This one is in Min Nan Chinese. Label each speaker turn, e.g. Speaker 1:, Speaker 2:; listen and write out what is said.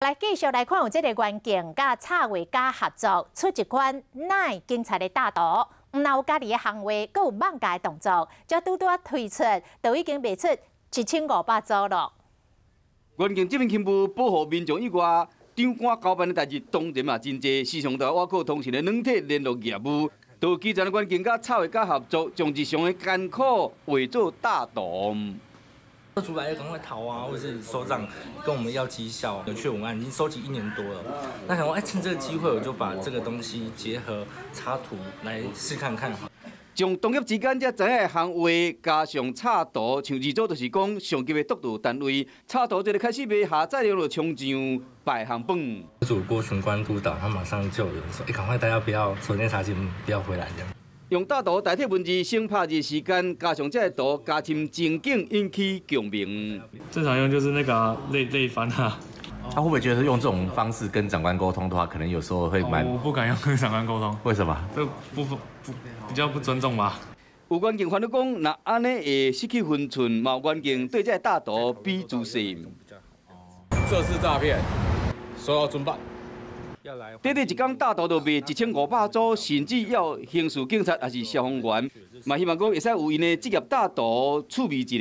Speaker 1: 來繼續來看，有這个員警佮插畫家合作出一款奈警察的大圖，毋但有家己的行話，閣有艋舺的動作，才拄拄仔推出，就已經賣出1500組囉。
Speaker 2: 員警這份勤務保護民眾以外，長官交辦的代誌當然嘛真濟，時常佇外口通訊的軟體聯絡業務，都基層的員警佮插畫家合作，將日常的艱苦畫做大圖。
Speaker 3: 主管要趕快逃啊，或者是首長跟我們要績效，有趣文案已經收集一年多了。那想說，哎，趁這個機會，我就把這個東西結合插圖來試看看。
Speaker 2: 將同業之間這知影的行話加上插圖，像二組就是講上級的督導單位，插圖這个開始賣，下載量就衝上排行榜。
Speaker 3: 主郭巡官督導，他馬上就有人說，哎，趕快大家不要手電查詢，不要回來這樣。
Speaker 2: 用大圖代替文字，省拍字時間，加上這个圖加深情景，引起共鳴。
Speaker 4: 最常用就是那個累累翻啊。
Speaker 5: 他會不會覺得用這種方式跟長官溝通的話，可能有時候會蠻……
Speaker 4: 我不敢用跟長官溝通。
Speaker 5: 為什麼？
Speaker 4: 這不不比較不尊重吧。
Speaker 2: 有員警煩惱講，若按呢會失去分寸，嘛有員警對這个大圖比自信。
Speaker 6: 這是詐騙，受到遵辦。
Speaker 2: 短短一工大圖就賣1500組，甚至要刑事警察抑是消防員，嘛希望講會使有𪜶的職業大圖趣味一下。